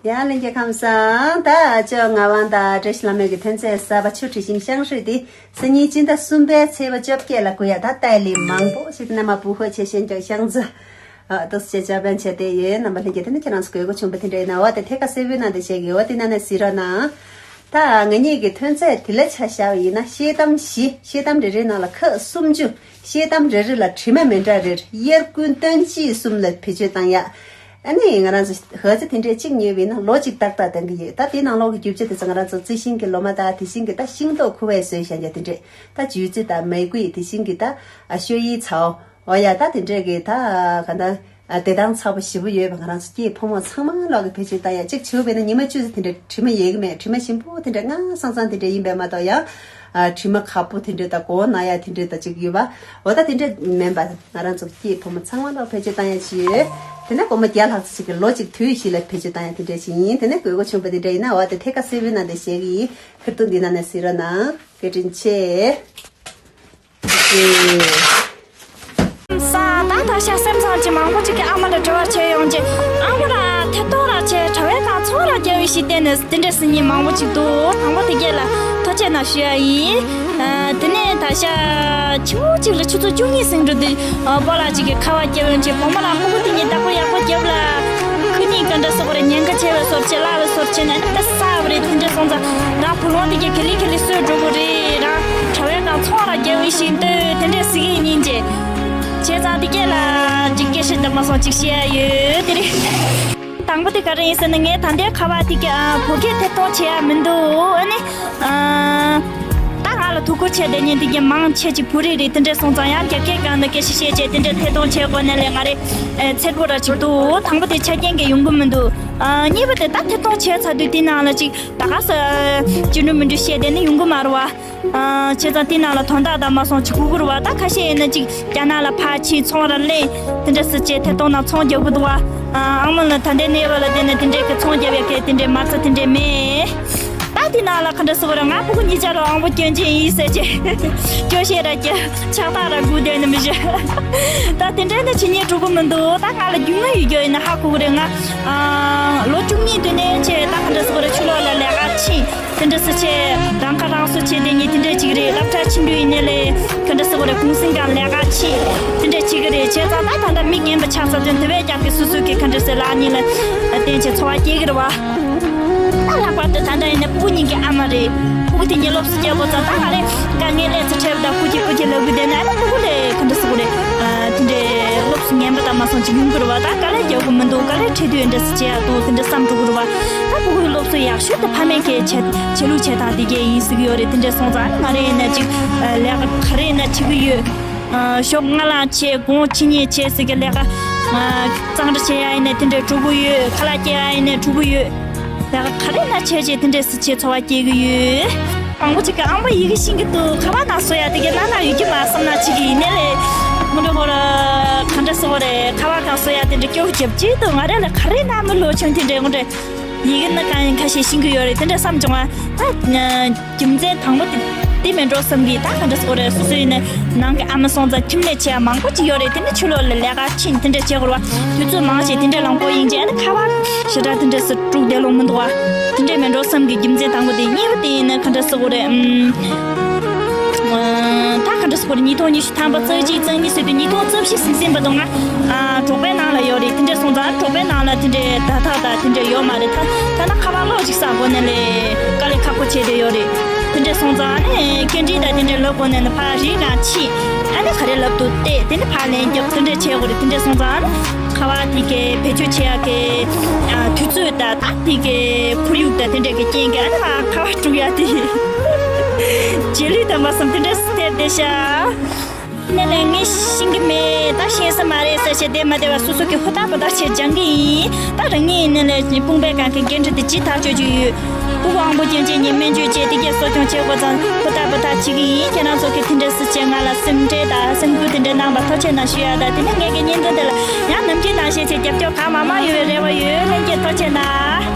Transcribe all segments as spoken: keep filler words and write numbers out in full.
ཡང་ལྷན་རྒྱས་ཁམས་བཟང་། ད་ཨ་ཅོ་ངག་དབང་དང་བཀྲ་ཤིས་ལྷ་མོ་གི་ཐོན་རྫས་གསར་པ་ཆུ་དྲི་ཞིམ་ཤིང་རིས་དེ་སང་ཉིན་སྤྱི་ཟླ་གསུམ་པའི་ཚེས་པ་བཅོ་བརྒྱད་ལ་དགོས་ཡ། ད་ཏའི་ལི་མང་པོ་ཞིག་རྣམ་པ་བུ་ཧོ་ཆེ་ཤན་ཀྱང་ཤང་ཙི་ཨ་ཏོག་ཙེ་ཅ་པན་ཆེ་དེ་ཡོད། རྣམ་པ་ལྷན་རྒྱས་དེ་ནི་ཁྱེད་རང་ཚོ་དགོས་མཁོ་བྱུང་པ་དེ་འདྲ་ཡིན་ན་འོ་དེ་ཐད་ཀ་གསལ་པོའི་ནང་དུ་བཤད་གི་འོ་དེ་ནང་ནས་གཟིགས་རོགས་གནང་། ད་ང་གཉིས་ཀྱི་ཐོན་རྫས་དེ་ལ་ཆ་བཞག་པ་ཡིན་ན་ཤེལ་དམ་བཞི། ཤེལ་དམ་རེ་རེའི་ནང་ལ་ཁག་སུམ་ཅུ། ཤེལ་དམ་རེ་རེ་ལ་དྲི་མ་མི་འདྲ་རེར་དབྱར་དགུན་སྟོན་དཔྱིད་གསུམ་ལ་བེད་སྤྱོད་བཏང་ཡ། ཨ་ནི་ང་རང་ཚོ་ཧ་ཙི་དེ་འདྲས་གཅིག་ཉོས་པ་ཡིན་ན་ལོ་གཅིག་ཏག་ཏག་ལྡང་གི་ཡོད། ད་དེའི་ནང་ལོགས་ཀྱི་རྒྱུ་ཆ་དེ་ཚོ་ང་རང་ཚོ་རྩི་ཤིང་གི་ལོ་མ་དང་དེ་བཞིན་གྱི་ད་ཤིང་ཏོག་ཁུ་བས་བཟོས་བཞག་ཡ་དེ་འདྲས། ད་ཇུས་རྩི་དང་མི་གུ་ཡི་དེ་བཞིན་གྱི་ད་ཨ་ཤོ་ཡི་ཚའོ། འོ་ཡ། ད་དེ་འདྲས་ཀྱི་ད་ག་ད་ཨ་བདེ་ཐང་ཚ་པོ་ཞེ་པོ་ཡོད་པ་ང་རང་ཚོ་སྐྱེས་ཕོ་མོ་ཚང་མ་ལོག་གི་བེད་སྤྱོད་བཏང་ཡ། གཅིག་བྱུས་པས་ན་ཉི་མ་བཅུ་ཙམ་དེ་འདྲ་དྲི་མ་ཡོད་གི་མེད། དྲི་མ་ཞིམ་པོ་དེ་འདྲ་ངང་སང་སང་དེ་འདྲ་ཡིན་པས་མ་གཏོགས་ཡང་ཨ་དྲི་མ་ཁག་པོ་དེ་འདྲ་དང་མགོ་ན་ཡ་དེ་འདྲ་དང་གཅིག་ཡོད་པ། འོ་ད་དེ་འདྲ་མིན་པ་ང་རང་ཚོ་སྐྱེས་ཕོ་མོ་ཚང་མ་ལོག་བེད་སྤྱོད་བཏང་ཡ་ཅིག་ཡོད། དེ་ན་སྒོར་མོ་བརྒྱ་ལྷག་ཙམ་ཞིག་གི་ལོ་གཅིག་དུས་བཞི་ལ་བེད་སྤྱོད་བཏང་ཡ་དེ་འདྲ་ཞིག་ཡིན། དེ་ན་དགོས་མཁོ་བྱུང་པ་དེ་འདྲ་ཡིན་ན་འོ་དེ་ཐད་ཀ་གསལ་པོའི་ནང་དུ་བཤད་གི་ཡིན། ཁེར་རྡུང་འདི་ནང་ནས་གཟིགས་རོགས་གནང་། བཀའ་དྲིན་ཆེ། ས་ད་ད་ཤ་སེམས་ཚང་ཅི་མང་པོ་ཅིག་གི་ཨ་མ་ལ་དྲི་བ་བྱས་ཡོང་རྗེས་ཨ་མ་ལ་ཐེ་གཏོགས་ར་བྱས་དྲ་བའི་ནང་ཚོང་ར་རྒྱལ་བའི་ཞིག་བསྟན་ནས་དེ་འདྲས་སི་ཉིན་མང་པོ་ཅིག་འདུག་དང་པོ་དེ་གས་ལ་ཐུགས་རྗེ་གནང་ཞུ་ཡ་ཡིན། ཨ་དེ་ནས་ད་ཤ་ཆུང་ངུ་ཅིག་ལ་ཆུ་ཚོད་བཅུ་གཉིས་ཟིན་འགྲོ་དུས་ཨ་པོ་ལགས་ཅིག་གི་ཁ་བ་སྐྱེ་བོ་ཅིག་བུ་མོ་ལ་ཕྲུ་གུ་དེ་ཉིད་བདག་པོ་ཡག་པོ་རྒྱབ་ལ་ཁུ་ཉིན་ག་འདྲ་སོགས་རེ་ཉེན་ཁ་ཆེ་བའི་སོར་ཆེ་གླ་བའི་སོར་ཆེ་ནས་ཨ་ནི་ད་ས་བ་རེད། དེ་འདྲས་སོང་ཙང་རང་བུ་ལོང་དེ་གས་ག་ལེ་ག་ལེ་གསོས་འགྲོ་གི་རེད། རང་དྲ་བའི་ནང་ཚོང་ར་རྒྱལ་བའི་ཞིག་འདོད་དེ་འདྲས་སི་གི་ཉིན་རྗེས། བྱས་ཙང་དེ་གས་ལ་ཅིག་སྐད་ཆ་འདི་མ་སོང་ཅིག་བཤད་ཡ་ཡོད་དེ་རེད། དང་པོ་དེ་ག་རེ་ཡིན་ཟེར་ན་ངས་ད་ལྟའི་ཁ་པར་དེ་གས་ཨ་བོད་སྐད་ཐད་གཏོང་བྱེད་ཡ་མི་འདུག་ཨ་ནི་ཨ་ད་ང་ལ་ཐུགས་ཁུར་བྱས་བསྡད་མཁན་དེ་གས་མང་ཆེ་ཅིག་བོད་རིགས་རེད། དེ་འདྲས་སོང་ཙང་ཡང་རྒྱ་སྐད་སྒང་ལ་སྐད་ཆ་བཤད་བྱས་དེ་འདྲས་ཐད་གཏོང་བྱེད་དགོས་ནས་ལས་ང་རེ་ཨ་འཚེར་པོ་ར་ཅིག་འདུག་དང་པོ་དེ་ཆ་རྐྱེན་གས་ཡོང་གི་མི་འདུག་ཨ་གཉིས་པ་དེ་ད་ཐད་གཏོང་བྱས་ཚར་དུས་དེ་ནང་ལ་ཅིག་ད་ག་ས་ཅི་འདྲ་མི་འདྲ་བཤད་བསྡད་ན་ཡོང་གི་མ་རེད་བ། ཨ་བྱས་ཙང་དེ་ནང་ལ་དོན་དག་དང་མ་སོང་ཅིག་གོ་གི་རེད་བ། ད་ཁ་ཤས་ཡིན་ན་ཅིག་རྒྱ་ནག་ལ་ཕར་ཕྱིན་ཚོང་ར་ལེན་དེ་འདྲ་སི་བྱས་ཐད་གཏོང་ནང་ཚོང་རྒྱག་གི་འདུག་བ། ཨ་ཨ་མ་ལ་ད་ལྟའི་གནས་བབ་ལ་བལྟས་ན་དེ་འདྲའི་གི་ཚོང་རྒྱབ་ཡ་གི་དེ་འདྲའི་མ་རྩ་དེ་འདྲའི་མེད། ད་དེ་ནང་ལ་ག་འདྲ་ཟེར་བ་རེད། ང་ཕྲུ་གུ་གཉིས་ཆ་ལ་དབང་པོ་སྐྱོན་ཅན་ཡིན་ཟེར་གྱི་སྐྱོ་ཤས་ར་གྱི་ཆགས་སྡང་ར་སྒུག་བསྡད་ནི་མི་ཤེས། ད་དེ་འདྲའི་ནི་ཕྱི་ཉིན་ཕྲུ་གུ་མི་འདུག་ད་ང་ལ་རྒྱུས་མངའ་ཡོད་རྒྱུ་ཡིན་ན་ཧ་གོ་གི་རེད། ང་ཨ་ལོ་བཅུ་གཉིས་དུས་ནས་ཆེ་ད་ག་འདྲ་ཟེར་བ་རེད། ཕྱི་ལོགས་ལ་ལས་ཀ་ཕྱིན། དེ་འདྲ་སི་ཆེ་རང་ཁ་རང་གསོ་བྱེད་དེ་ཉིད་དེ་འདྲ་ཅིག་རེད། སློབ་གྲྭ་ཕྱིན་དུས་ཡིན་ནའི་ལས་ག་འདྲ་ཟེར་བ་རེད། གུང་སེང་གང་ལས་ཀ་ཕྱིན་དེ་འདྲ་ཅིག་རེད། བྱས་ཙང་ད་ད་ལྟ་མི་རྒན་པ་ཆགས་ཚར་དུས་དེ་བས་ཀྱང་གི་སོ་སོ་གི་ག་འདྲ་ཟེར་ལག་གཉིས་ལ་བརྟེན་བྱས་འཚོ་བ་སྐྱེལ་གི་རེད་བ། ད་ལྷག་པར་དུ་ད་ལྟ་ཡིན་ན་ཕྲུ་གུ་གཉིས་ཀྱི་ཨ་མ་རེད། ཕྲུ་གུ་དེ་གཉིས་སློབ་གསོ་སྐྱེལ་དགོས་ཙང་ད་ག་ལེ་དཀའ་ངལ་སླེབས་ཚེ་འཕྲད་པ་དང་སྐུ་མཁྱེན་སྐུ་མཁྱེན་ལབ་དགོས་བསྡད་ན་ཨ་ནི་ཕྲུ་གུ་ལས་ག་འདྲ་ཟེར་དགོས་རེད། དེ་འདྲའི་སློབ་གསོ་ངན་པ་དང་མ་སོང་ཅིག་ཡོང་གི་རེད་བ། ད་དཀའ་ལས་རྒྱག་དགོས་མི་འདུག་དཀའ་ལས་འཕྲད་དུས་འདྲ་སི་བྱེད་ཡག་འདུག་དེ་འདྲ་བསམ་འགྲོ་གི་རེད་བ། ད་ཕྲུ་གུའི་སློབ་གསོ་ཡག་ཤོས་དེ་ཕ་མས་ཀྱི་བྱེད་བྱེད་ལུགས་བྱེད་སྟངས་དེ་གས་ཡིན་ཟེར་གི་ཡོད་རེད། དེ་འདྲ་སོང་ཙང་ང་རེ་ཡིན་ན་ཅིག་ལས་ཀ་ག་རེ་ཡིན་ན་བྱེད་གི་ཡོད། ཨ་ཞོགས་སྔ་ལངས་བྱས་དགོང་ཕྱི་ཉལ་བྱས་ཟེར་གི་ལས་ཀ་ཨ་གཙང་སྦྲ་བྱེད་ཡ་ཡིན་ན་དེ་འདྲ་འགྲོ་གི་ཡོད། ཁ་ལག་སྐྱེལ་ཡ་ཡིན་ན་འགྲོ་གི་ཡོད། ལས་ཀ་ག་རེ་ཡིན་ན་བྱས་བྱས་དེ་འདྲ་སི་བྱེད་འཚོ་བ་སྐྱེལ་གི་ཡོད། མང་པོ་ཅིག་གི་ཨང་པ་ཡི་གེ་ཤེས་ཀྱི་འདུག་ཁ་པར་ནང་བཟོ་ཡ་དེ་གས་ལ་ན་ཡོད་ཀྱི་མ་བསམ་ན་ཅིག་གི་ཡིན་ནའི་ལས་མི་འགྲོ་གོ་ར་ག་འདྲ་ཟེར་བ་རེད། ཁ་པར་གང་བཟོ་ཡ་དེ་འདྲ་སྐྱོ་རྒྱབ་ཅིག་འདུག་ང་རེ་ལ་ག་རེ་ན་མི་ལོ་ཆུང་དེ་འདྲའི་ངོ་འདྲ་ཡི་གེ་ན་གང་ཡིན་ཁ་ཤས་ཤེས་ཀྱི་ཡོད་རེད། དེ་འདྲ་བསམ་བྱུང་བ་ད་རྒྱུ་མཚན་དང་པོ་དེ་དེ་མེད་འགྲོ་བསམ་གི། ད་ག་འདྲ་ཟེར་བ་རེད། སོ་སོ་ཡིན་ནའི་ནང་གི་ཨ་མ་སོང་ཙང་ཁྱིམ་ལས་བྱེད་ཡ་མང་པོ་ཅིག་ཡོད་རེད། དེ་ནི་ཕྱི་ལོགས་ལ་ལས་ཀ་ཕྱིན་དེ་འདྲ་བྱེད་དགོས་རེད་བ། དུས་ཚོད་མང་ཞིག་དེ་འདྲ་ལངས་པོ་ཡིན་ཅེ་ཨ་ནི་ཁ་པར་ཞེ་དྲག་དེ་འདྲ་སི་དཀྲུག་བསྡད་ལོང་མི་འདུག་བ། དེ་འདྲས་མེད་འགྲོ་བསམ་གི་རྒྱུ་མཚན་དང་པོ་དེ། གཉིས་པ་དེ་ཡིན་ན་ག་འདྲ་ཟེར་དགོས་རེད། ཨམ། ཨ། ད་ག་འདྲ་ཟེར་དགོས་རེད། ཉིས་སྟོང་ཉི་ཤུ་ཐམ་པ་རྩ་གཅིག་རྩ་གཉིས་ཟེར་དུས་ཉིས་སྟོང་རྩ་བཞི་ཟིན་ཟིན་པ་དང་ང་ཨ་འབྲོག་པའི་ནང་ལ་ཡོད་རེད། དེ་འདྲས་སོང་ཙང་འབྲོག་པའི་ནང་ལ་དེ་འདྲས་བརྡ་དག་དང་དེ་འདྲས་ཡོད་མ་རེད། ད་ད་ནི་ཁ་པར་གློག་ཅིག་བསགས་དགོས་ནས་ལས་དཀའ་ལས་ཁག་པོ་བྱས་བསྡད་ཡོད་རེད། དེ་འདྲས་སོང་ཙང་ཨ་ནི་སྐད་འཕྲིན་དང་དེ་འདྲས་ལབ་དགོས་ནས་ནི་ཕར་རི་སྒང་ཕྱིན། ཨ་ནི་ག་རེ་ལབ་འདུག་བལྟས། དེ་ནི་ཕར་ལན་རྒྱབ། དེ་འདྲས་བྱེད་དགོས་རེད། དེ་འདྲས་སོང་ཙང་ཨ་ནི་ཁ་པར་དེ་གའི་བེད་སྤྱོད་བྱེད་ཡག་གི་ཨ་དུས་ཚོད་དང་། དེ་གའི་ཁོར་ཡུག་དང་དེ་འདྲ་གི་རྐྱེན་གྱིས་ཨ་ནི་ང་ཁ་པར་དཀྲུག་ཡ་དེ་རྗེས་ལུས་དམ་པ་སམ་དེ་འདྲ་སི་ཐེབས་བསྡད་ཤག་ནས་ལས་ངས་ཤེས་ཀྱི་མེད། ད་ཤེས་ས་མ་རེད་ཟེར་བྱས་བསྡད་མ་བསྡད་པ་སོ་སོ་གི་ཧུར་ཐག་པ་ཐག་བྱས་སྦྱང་གི་ཡིན། ད་རང་ཉིད་ཡིན་ནས་ལས་དཔུང་པའི་སྒང་གི་འགན་འཁྲི་དེ་ཇི་ཐག་ཆོད་ཀྱི་ཡོད། ཕྲུ་གུ་དབང་པོ་སྐྱོན་ཅན་གཉིས་སྨན་བཅོས་བྱས་དེ་གའི་གསོ་སྐྱོང་བྱེད་དགོས་ཙང་ཧུར་ཐག་པ་ཐག་བྱེད་ཀྱི་ཡིན། ཁྱེད་རང་ཚོ་གི་དེ་འདྲ་སི་བྱས་ང་ལ་སེམས་ཁྲལ་དང་སེམས་ཁུར་དེ་འདྲ་གནང་བ་ཐུགས་རྗེ་གནང་ཞུ་ཡ་དང་། དེ་ནས་ངེད་ཀྱི་བརྙན་ཐུང་དེ་ལ་ཡང་ནམ་རྒྱུན་ནང་བཞིན་བྱས་རྒྱབ་སྐྱོར་གང་མང་མང་ཡོད་པའི་རེ་བ་ཡོད། ལྷན་རྒྱས་ཐུགས་རྗེ་གནང་།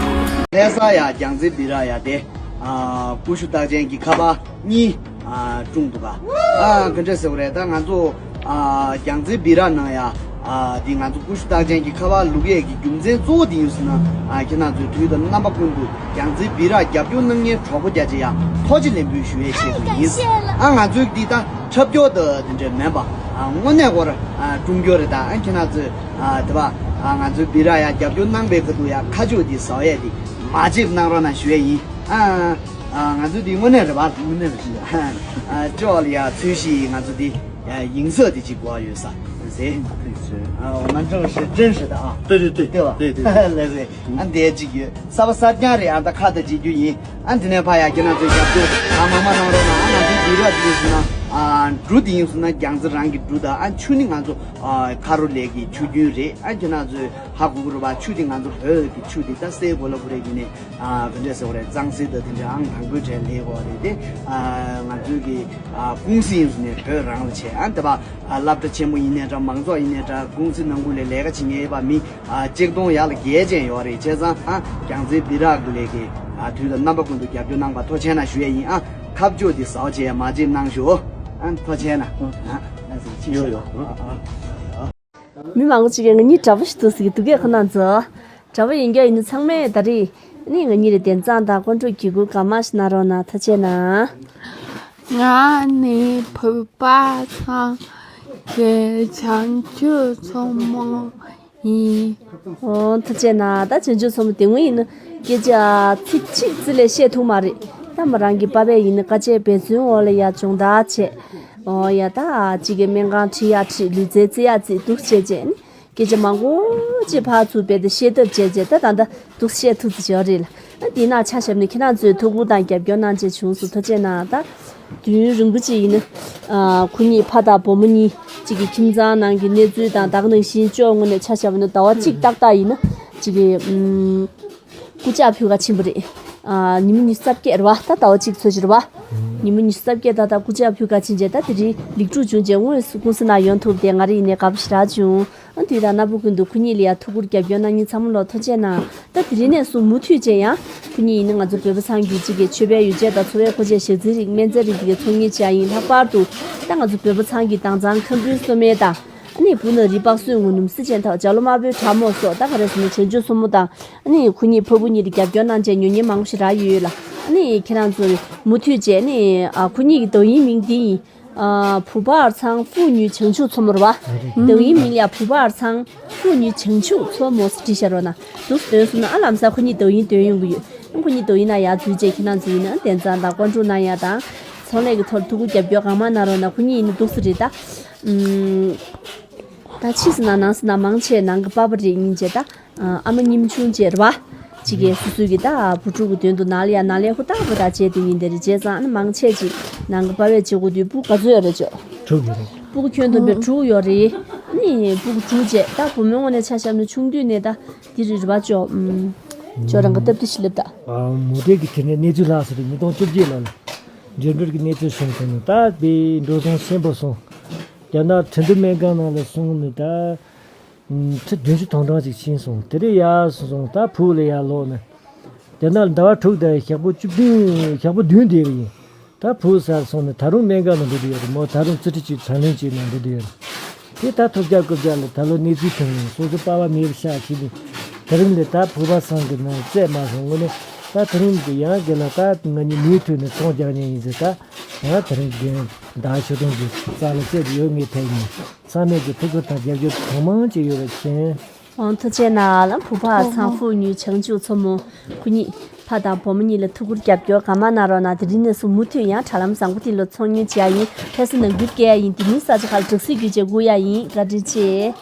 ལྷ་ས་ཡ་རྒྱལ་རྩེ་སྦི་ར་ཡ་དེ། ཨ། ཀུ་ཤུ་རྟགས་ཅན་གྱི་ཁ་པར་གཉིས། ཨ། བཀྲུངས་འདུག་ག་ཨ། ག་འདྲ་ཟེར་བ་རེད། ད་ང་ཚོ་ཨ་རྒྱལ་རྩེ་སྦི་ར་ནང་ཡ་ ཨ་འདི་ང་ཚོ་ཀུ་ཤུ་རྟགས་ཅན་གྱི་ཁ་པར་བླུག་ཡས་ཀྱི་རྒྱུ་མཚན་གཙོ་བོ་འདི་ཡིན་ཟེར་ན། ཨ་ཁྱེད་རང་ཚོས་དུས་དང་རྣམ་པ་ཀུན་ཏུ་རྒྱལ་རྩེ་སྦི་རག་རྒྱབ་སྐྱོར་གནང་མཁན་གྲོགས་པོ་རྒྱ་ཆེ་ཡ་ཐུགས་རྗེ་ལེགས་འབུལ་ཞུ་ཡས་ཆེད་དུ་ཡིན། ཨ་ང་ཚོའི་འདི་ད་འཁྲབ་སྐྱོར་དང་དེ་འདྲ་མིན་པ། ཨ་དངོས་གནས་ཁོ་རང་ཨ་སྲུང་སྐྱོབ་རེད། ད་ཨ་ཁྱེད་རང་ཚོས་ཨ་དེ་བ་ཨ་ང་ཚོའི་སྦི་རག་ཡ་རྒྱབ་སྐྱོར་གནང་པའི་ཁ་ཐུག་ཡ་ཁ་ཕྱོགས་འདི་ཟ་ཡས་འདི་མ་བརྗེད་གནང་རོགས་གནང་ཞུ་ཡས་ཡིན། ཨ་ཨ་ང་ཚོའི་འདི་དངོས་གནས་རེད་པ། དངོས་གནས་རེད། ཨ་ཅོག་ལ་ཡ་ཚུལ་ཞིག་ང་ཚོ་འདི་ཡིང་ས་དེ་གཅིག་དགོས་ཡོད་ས་ཟེར། ཨ་འོ་ན་ཅོག་ཞེ་དྲན་ཞེ་ད་ཨ།对对对对吧？对对对。 ལགས་སེ། ཨ་འདས་གཅིག་ཡོད། གསར་པ་གསར་རྐྱང་རེད། ཨ་ད་ཁ་ད་བྱེད་རྒྱུ་ཡིན། ཨ་འདི་ནས་ཕ་ཡ་ཁྱེད་རང་ཚོས་རྒྱབ་སྐྱོར་ཨ་མང་མང་གནང་རོགས་གནང་། ཨ་ང་ཚོའི་འདི་ར་འདི་ཡིན་སོང་ན་ཨ་འབྲུ་འདི་ཡིན་སོང་ན་རྒྱལ་རྩེ་རང་གི་འབྲུ་དང་། ཨ་ཆུ་ནི་ང་ཚོ་ཨ་ཁ་རོ་ལས་ཀྱི་ཆུ་རྒྱུན་རེད། ཨ་ཁྱེད་རང་ཚོས་ཧ་གོ་གི་རེད་པ། ཆུ་འདི་ང་ཚོ་བོད་ཀྱི་ཆུ་འདི་ད་སའི་གོ་ལ་གོ་རེ་གི་ནས་ཨ་ག་འདྲས་ཟེར་བ་རེད། གཙང་སེལ་དང་དེ་འདྲའི་ཨང་དང་པོའི་གྲས་ལས་གོ་རེད་དེ། ཨ་ང་ཚོའི་གི་ཨ་ཀུང་སི་ཡིན་སོང་ནས་བོད་རང་ལ་བྱས། ཨ་འདི་པ་ཨ་སློབ་གྲྭ་ཆེན་མོ་ཡིན་ནའི་འདྲ། མང་ཚོགས་ཡིན་ནའི་འདྲ། ཀུང་སི་ནང་ཁུལ་ལ་ལས་ཀ་བྱེད་མཁན་ཡོད་པ་མི་ཨ་གཅིག་སྟོང་ཡར་ལ་བརྒལ་ཅན་ཡོད་རེད། བྱས་ཙང་ཨ་རྒྱལ་རྩེ་སྦི་རག་གི་ལས་ཀའི་ཨ་དུས་དང་རྣམ་པ་ཀུན་ཏུ་རྒྱབ་སྐྱོར་གནང་པ་ཐུགས་རྗེ་ཆེ་གནང་ཞུ་ཡས་ཡིན། ཨ་ཁ་ཕྱོགས་འདི་ཟ་བྱས་མ་བརྗེད་གནང་ཞུ། ཨ་ཐུགས་རྗེ་ཆེ་གནང་། ཨ་ལགས་སོ། ཕྱིན་ཡོད་ཤོག་ཡོད། ཨ་ཨ། མི་མང་པོ་ཅིག་གིས་ང་གཉིས་དྲ་བ་ཞིག་འདུག་ཟེར་གྱི་འདུག་གས། ཁོ་རང་ཚོ་དྲ་བ་ཡིན་རྒྱུ་ཡིན་ན་ཚང་མས་ད་རེས་ནི་ང་གཉིས་ལ་དན་རྩ་དང་ཀོན་ཀྲུག་གི་གུ་ག་མ་ཞིག་གནང་རོགས་གནང་། ཐུགས་རྗེ་ཆེ་གནང་། ང་ནི་བོད་པ་ཚང་གི་བྱང་ཆུབ་མཚོ་མོ་ཡིན། ཨོ་ཐུགས་རྗེ་ཆེ་གནང་། ད་བྱང་ཆུབ་མཚོ་མོ་དེ་སྔོན་ཡིན་ན་སྐད་ཆ་ཚིག་གཅིག་ཙི་ལས་བཤད་ཐུབ་མ་རེད། ད་མོ་རང་གི་པ་ཕས་ཡིན་ན་དཀའ་སྤྱད་འབད་བརྩོན་འོག་ལ་ཡ་སྦྱོང་བརྡར་བྱས། ཨོ་ཡ་ད་གཅིག་གི་སྨན་ཁང་ཁྲིད་ཡ་ཁྲིད། ལུས་རྩལ་རྩེ་ཡ་རྩེ། འདུག་བྱས་བྱས་ནི་སྐད་ཆ་མང་པོ་ཅིག་ཕར་ཚུར་རྦད་དེ་བཤད་ཐབས་བྱས་བྱས། ད་ད་ད་འདུག་བཤད་ཐུབ་ཙམ་བྱས་རེད་ལ། ཨ་འདི་ན་ཆ་བཞག་ནས་ཁྱེད་རང་ཚོས་ཐུགས་ཁུར་དང་རྒྱབ་སྐྱོར་གནང་བྱས་བྱུང་སོང་། ཐུགས་རྗེ་ཆེ་གནང་། ད་དུས་ཡུན་རིང་པོ་ཅིག་ཡིན་ན་ཨ་ཁོ་གཉིས་ཕ་དང་བུ་མོ་གཉིས་གཅིག་གི་ཁྱིམ་ཚང་ནང་གི་གནས་ཚུལ་དང་། ད་ག་ནང་བཞིན་ཅོག་ངོས་ནས་ཆ་བཞག་པ་ན་ཟླ་བ་གཅིག་ཏག་ཏག་ཡིན་ན་གཅིག་གི་ཨུམ། སྐུ་ཕྱག་ཕུལ་ག་ཕྱིན་པ་རེད། ཨ་ཉི་མ་ཉི་ཤུ་རྩ་བརྒྱད་རེད་པ། ད་ཟླ་བ་གཅིག་ཚོད་ཅིག་རེད་པ། ཉི་མ་ཉི་ཤུ་རྩ་བརྒྱད་ད་ལྟ་སྐུ་ཕྱག་ཕུལ་ག་ཕྱིན་བྱས། ད་དེ་རིང་ལེགས་གྲུབ་བྱུང་བྱས་དངོས་སུ་ཀུང་སི་ནང་ཡོང་ཐུབ་དེ་ང་རང་ཡིན་ནའི་དགའ་པོ་ཞེ་དྲག་བྱུང་། ཨ་དུས་དང་རྣམ་པ་ཀུན་ཏུ་ཁོ་གཉིས་ལ་ཡ་ཐུགས་ཁུར་རྒྱབ་སྐྱོར་གནང་མཁན་ཚང་མ་ལ་ཐུགས་རྗེ་ཆེ་གནང་། ད་དེ་རིང་ནས་བཟུང་མུ་མཐུད་བྱས་ཡང་ཁོ་གཉིས་ཡིན་ན་ང་ཚོ་བོད་པ་ཚང་གི་གཅིག་གི་མཆོད་པའི་ཡོ་བྱད་དང་འཚོ་བའི་མཁོ་ཆས། ཞག་རྩི་རིགས། སྨན་རྫས་རིགས་དེ་གའི་ཚོང་གཉེར་བྱེད་ཡ་ཡིན། ལྷག་པར་དུ་ད་ང་ཚོ་བོད་པ་ཚང་གི་དྭངས་གཙང་ཁམ་བུའི་སོ་སྨན་དང་། ཨ་ནི་བུ་ན་རི་པགས་སོན་ངོ་སྣུམ་སྲི་ཅན་ཐག། ཇ་ལོ་དམར་པོའི་ཁྲག་མོ་སོགས། ད་ག་རེ་ཟེར་ན་བྱང་ཆུབ་མཚོ་མོ་དང་། ཨ་ནི་ཁོ་གཉིས་ཕ་བུ་གཉིས་ལ་རྒྱབ་སྐྱོར་གནང་བྱས་ཉོ་མཁན་མང་པོ་ཞིག་རག་ཡོད་ཡོད་ལ། ཨ་ནི་ཁྱེད་རང་ཚོ་མུ་མཐུད་བྱས་ནི་ཨ་ཁོ་གཉིས་ཀྱི་དོ་དབྱིངས་མིང་འདི་ཡིན། ཨ་བུ་ཕར་ཚང་ཧྥུ་ཉུའི་བྱང་ཆུབ་མཚོ་མོ་རེད་པ། དོ་དབྱིངས་མིང་ལ་ཡ་བུ་ཕར་ཚང་ཧྥུ་ཉུའི་བྱང་ཆུབ་མཚོ་མོ་ཟེར་བྲིས་བཞག་རོགས་གནང་། འདུག་སེ་འདོན་སོང་ན་ཨ་ལམ་སང་ཁོ་གཉིས་དོ་དབྱིངས་འདོན་ཡོང་གི་ཡོད། ཨ་ཁོ་གཉིས་དོ་དབྱིངས་ནང་ཡར་འཛུལ་བྱས་ཁྱེད་རང་ཚོ་ཡིན་ན་དན་རྩ་དང་ཀོན་ཀྲུག་གནང་ཡ་དང་། ཚོང་ལས་ཀྱི་ཐོག་ལ་ཐུགས་ཁུར་རྒྱབ་སྐྱོར་གང་མང་གནང་རོགས་གནང་། ཁོ་གཉིས་ཡིན་ན་འདུག་སེ་རེད་ད། ཨུམ། ད་ཕྱིས་སུ་ན་ནང་སུ་ན་མང་ཆེ་ནང་གི་པ་ཕ་རེད་སྙིང་རྗེ་ད། ཨ་མ་ཉམ་ཆུང་བྱས་རེད་པ། གཅིག་གིས་སོ་སོའི་གི་ད་བུ་ཕྲུག་གི་དོན་དུ་ནང་ལ་ཡ་ནང་ལས་ཧུར་ཐག་ཧུར་ཐག་བྱས་དེ་ཡིན་དེ་རེད། བྱས་ཙང་ཨ་ནི་མང་ཆེ་ཅིག་ནང་གི་པ་ཕས་བྱེད་དགོས་དུས་སྤུ་གུ་ག་ཚོད་ཡོད་རེད་ཅོ། དྲུག་ཡོད་རེད། སྤུ་གུ་ཁྱོན་བསྡོམས་པས་དྲུག་ཡོད་རེད། ཨ་ནི་སྤུ་གུ་དྲུག་བྱས་ད་བུ་མོའི་ངོས་ནས་ཆ་བཞག་ན་ཆུང་དུས་ནས་ད་འདི་རེད་རེད་པ་ཅོ། ཨུམ། ཅོ་རང་གི་སྟབས་བདེ་ཞིག་སླེབས་ད། མོ་ཊའི་གི་དེ་ནས་གནས་ཚུལ་ལྷག་སོང་རེད། ཉིས་སྟོང་བཅོ་བརྒྱད་ལོ་ལ་འགྲིམ་འགྲུལ་གི་གནས་ཚུལ་བྱུང་སོང་ནས་ད་དེ་འགྲོ་སོང་ཆེན་པོ་སོང་། རྒྱ་ནག་ཁྲིན་ཏུ་སྨན་ཁང་ནང་ལ་སོང་ནས་ད། ཁྲི་བདུན་ཅུ་དོན་གྲངས་ཅིག་ཕྱིན་སོང་། དེ་རིང་ཡར་སོང་སོང་། ད་ཕུག་ལ་ཡར་ལོག་ནས། དེ་ནས་ཟླ་བ་དྲུག་དང་ཞག་པོ་བཅུ་བདུན། ཞག་པོ་བདུན་བསྡད་པ་ཡིན། ད་ཕུག་སར་སོང་ནས་ད་རུང་སྨན་ཁང་ལ་འགྲོ་གི་ཡོད་རེད། མོ་ད་རུང་རྩིས་ཁྲ་ཅིག་དྲག་ལན་ཅིག་ནང་འགྲོ་གི་ཡོད་རེད། དེ་ད་ཐོབ་རྒྱག་རྐུབ་རྒྱག་ལ་ད་ལོ་གནས་ཚུལ་ཐོན་ཡོང་། སོ་སོ་པ་ཕ་མེད་པ་ཤག་ཤི་ནས། དེ་རིང་ལས་ད་ཕུག་པ་སང་གི་ནང་བཙས་མ་སོང་། དངོས་གནས་ད་དེ་རིང་གི་ཡང་དགེ་ལ་ད་ང་གཉིས་མུ་མཐུད་ནས་ཚོང་རྒྱག་མཁན་ཡིན་ཟེར། ད་ཡང་དེ་རིང་རྒན་ཟླ་ཆོས་སྒྲོན་གྱི་རྩ་ལ་བཙས་ཡོད་ངེས་ཐལ་ཡིན། ཚང་མས་ཀྱི་ཐུགས་ཁུར་དང་རྒྱབ་སྐྱོར་གང་མང་བྱས་ཡོད་པ་མཁྱེན། ཨོང་། ཐུགས་རྗེ་གནང་། ལམ་བུ་ཕར་ཚང་ཧྥུ་ཉུའི་བྱང་ཆུབ་མཚོ་མོ། ཁོ་གཉིས་ཕ་དང་བུ་མོ་གཉིས་ལ་ཐུགས་ཁུར་རྒྱབ་སྐྱོར་གང་མང་གནང་རོགས་གནང་། དེ་རིང་ནས་བཟུང་མུ་མཐུད་ཡང་དྲ་ལམ་བཟང་པོ་དེ་ལ་ཚོང་ཉོ་བྱེད་ཡ་ཡིན། ལྷ་ས་ནང་ཁུལ་སྐྱེལ་ཡ་ཡིན། དེ་མིན་ས་ཆ་ཁག་ལ་སྦྲག་སྲིད་བརྒྱུད་བྱས་སྒུག་ཡ་ཡིན། བཀའ་དྲིན་ཆེ།